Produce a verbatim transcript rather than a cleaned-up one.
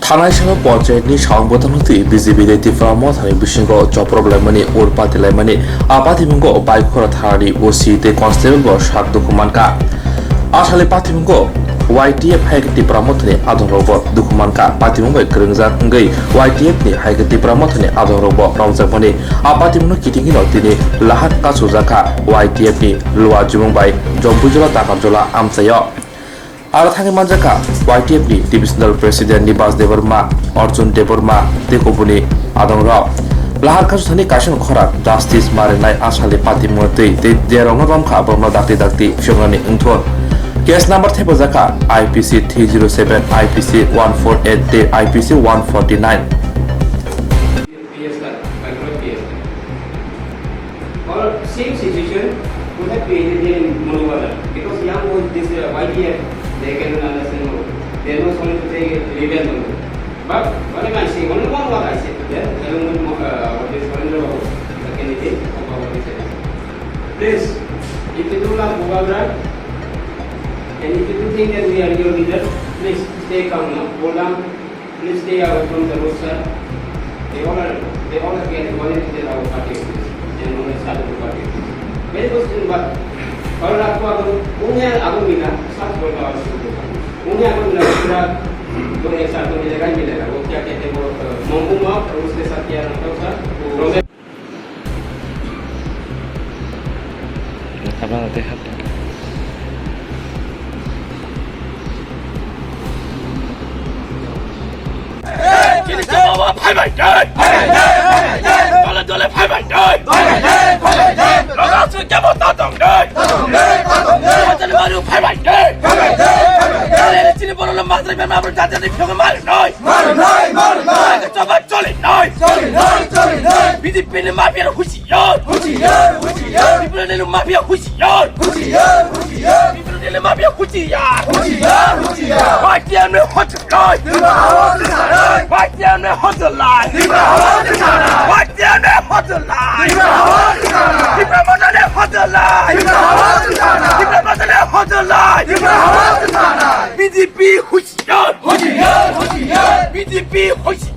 Kanaisano panchayat ni saung bwtang twi B J P tei Tipra Motha ni bisingo choproplaimani, urpati laimani, a patimungo Baikhora Thana ni O C tei constable bo sak dukhu mankha. A sali patimungo Y T F hai khe Tipra Motha ni adongrok bo dukhu mankha. Patimung bai kwrwngjak wngwi Y T F ni hai khe Tipra Motha ni adongrok bo romjakmani. A patimung no kitingino tini lahat kachujakha Y T F ni Luwa Jumung bai Jompuijola Takarjola amchaio. Aro thangwi manjakha Y T F ni Divisional President Nibas Debbarma, Arjun Debbarma tei kubuni adongrok. Lahar kasu thani kaisa khorang Justice Marinai Asali patimung twi tei derokno romkha borokno dakti dakti phiyoknani wngthun. Case number thepajakha I P C three zero seven, I P C one four eight tei I P C one forty nine. P S R, Bangalore P S R. Or same situation could have created here in Monobala, because young boys, this, uh, Y T F, they cannot understand more. They are not going to take rebel more. But what am I saying? Only one word I say to them, along with Mo-, uh, what is Surendra Babu, the candidate of our party. Please, if you do love Bubagra, and if you do think that we are your leader, please stay calm now, cool down. Please stay away from the road, sir. They all are, they all are getting worried with our party office and on the side of the party office. Very question, but kalau aku aku punya aku mina sab boleh awak suruh. Punya aku mina sudah boleh satu milaga milaga. Wo kya kehte wo, uh, mampu maaf, uske saath kya na tha, sir. Problem. Chini chini bawa phai bai dai. Dole dole phai bai dai. Loga su kya bota tong dai. Chini baru phai bai dai. Chini chini boro lo masri bai mabru jati jati phyoga mar dai. Mar dai, mar dai. Choba choli dai. Choli dai, choli dai. B J P ni mafia husi. Hushiyar! Hushiyar! Hushiyar! People ni mafia hushiyar! Hushiyar! Hushiyar! People ni mafia hushiyar! Hushiyar! Hushiyar! White team ni hot line! Dimba hawa se sarai! White team ni hot line! Dimba hawa se sarai! White team ni hot line! Dimba hawa se sarai! Tipra Motha ni hot line! Dimba hawa se sarai! Tipra Motha ni hot line! Dimba hawa se sarai! B J P hushiyar! Hushiyar! Hushiyar! B J P hushiyar!